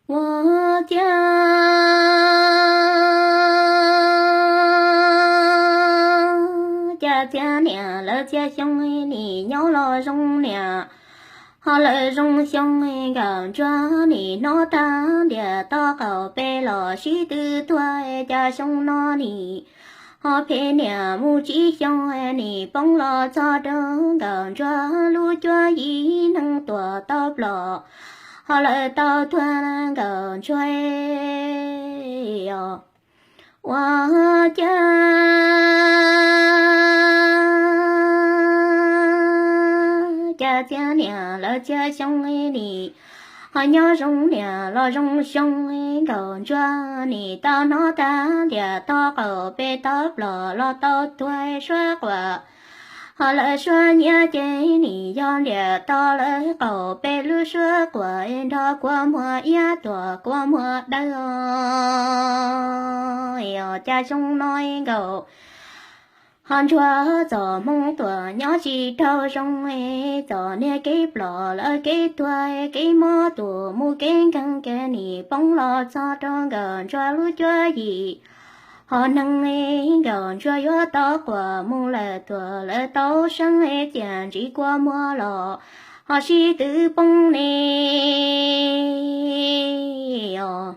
Ua cas cas txiv niam lawv txia xyoo nim nyob los zoo niam, ho lawv zoo xyoo nkawm ntsuag nim hnov tag ntiam tau qaum peb los sib tw tuag, cas xyoo no nim ho phem niam mus tsib xyoo nim poob los txog rau nkawm ntsuag lub cuab yim neeg tuam tau plom, ho lawv tau tuag nkawm ntsuag os. Ua cas cas txiv niam lawv txia xyoo nim ho nyob zoo niam los zoo xyoo, nkawm ntsuag nim tau hnov tag ntiam tau qaum peb tau plom los tau tuag suab quas, ho lawv suab nyiaj ces nim yog ntiam tau lawv qaum peb lub suab quas nrog kua muag iab tuam kua muag dawb os. Cas xyoo no nkawm ho ntsuag txom hmoo tuam nyob tsis raug zoo, txom niag kev plom lawv kev tuag kev mob tuam mus kev nkeeg kev nim poob los txog rau nkawm ntsuag lub cuab yim. Ho neeg nkawm ntsuag yuav tau quas mus lawm tuam lawv tau seeb txias ntsis kua muag los ho sib tw poob ne os.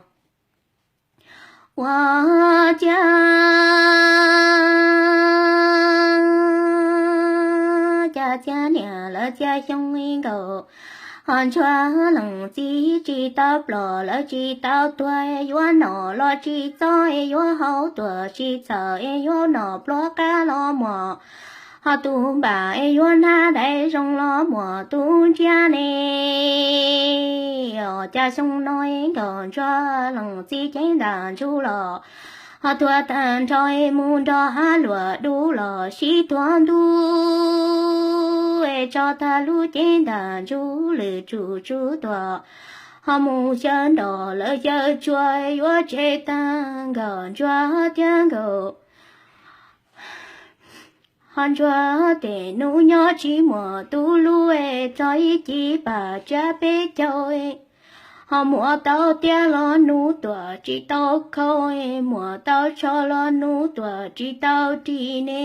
Ua cas cas txiv niam lawv txia xyoo nkawm ho ntsuag leej txiv tsis tau plom lawv tsis tau tuag, yuav nom los tsis txob yuav haus tuam tsis txhaum yuav nom pluag qab los muam, ho tus npam yuav hnab dais zoo los muam tus ntsiab ne os. Cas xyoo no nkawm ntsuag leej txiv ceeb ntam ntsug los ho tuag tag nrho mus nrog hab luam dub los sib tuag ntuj, tso tag lub ceeb ntam ntsug lwm tsum tsub tuam, ho mus xyaw nrom lawv xyaw tsuag yuav tseg tag nkawm ntsuag thiab nkawm ho ntsuag tes nub nyob tsis muaj tus lub, tso ib ci pam tsiab peb caug, ho muaj tau tiab los nub tuam tsis tau khau, muaj tau tsho los nub tuam tsis tau ris ne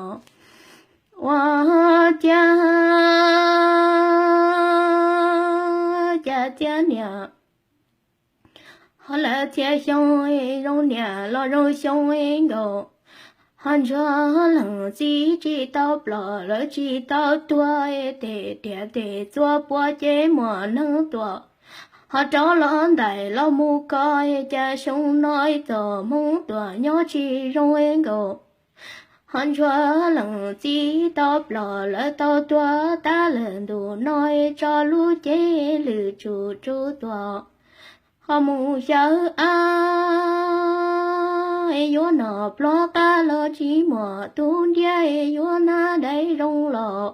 os. Ua cas cas txiv niam ho lawv txia xyoo zoo niam los zoo xyoo nkawm ho ntsuag leej txiv tsis tau plom lawv tsis tau tuag, tes tiam tes txua pua ces muaj neeg tuam ho rov los ntais los mus kho, cas xyoo no txom hmoo tuam nyob tsis zoo nkawm ho ntsuag leej txiv tau plom lawv tau tuag tab lawm ntu no, tso lub ceeb lwm tsum tsub tuam, ho mus xyaw ab yuav nom pluag qab los tsis muaj tus ntsiab, yuav hnab dais zoo los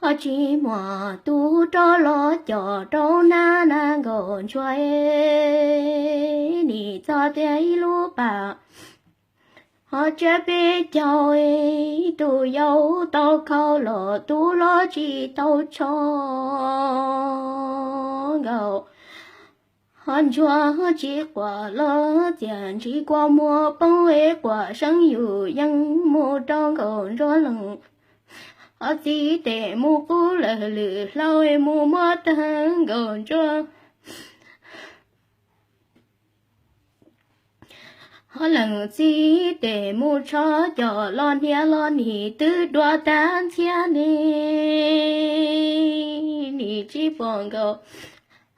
ho tsis muaj tus rov los coj rau hnab na nkawm ntsuag, nim txog tiag ib lub pam ho tsiab peb caug, tus yau tau khau los tus loj tsis tau tsho nkawm ho ntsuag tsis quam los txias ntsis kua muag poob, quam seeb yus yeej mus rau nkawm ntsuag leej ho txiv tes mus qub lawm lwm hlau, mus muab tag nkawm ntsuag ho leej txiv tes mus tsho coj los hnia los nim twb dua tag ntxhiab ne, nim tsis pom nkawm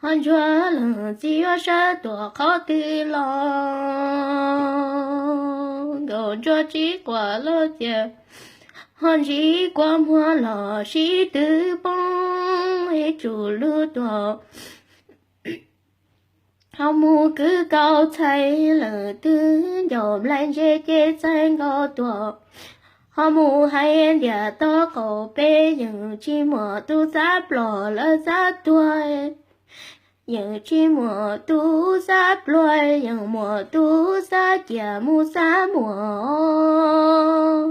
ho ntsuag leej txiv yuav sawv tuam qhov twg los nkawm ntsuag tsis quam los txias ho ntsis kua muag los sib tw poob, tsum lub tuam ho mus kwv kaus txhais lawm twb ncaum nplaig ntse ces txais nkaus tuam ho mus hais ntiam tog qaum peb yeej tsis muaj tus xav plom lawv xav tuag, yeej tsis muaj tus xav pluag, yeej muaj tus xav ciam mus xav muam.